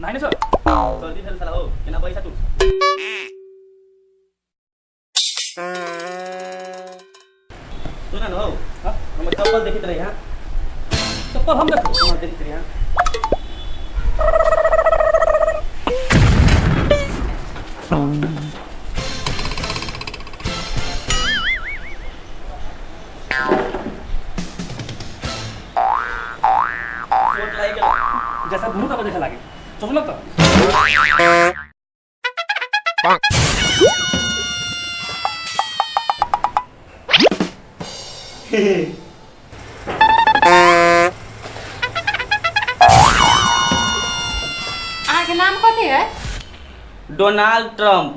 नहीं सर सर्दी भेल साला हो केना पैसा तू सुना न हो। हाँ? हमर चप्पल देखित रही। हाँ। चप्पल हम देखो? हाँ, देखित रही। हाँ। चोट लागि गेल। जैसा भूत अब देखे लागे, चोट लगता। अहाँके नाम कथी है? Donald Trump.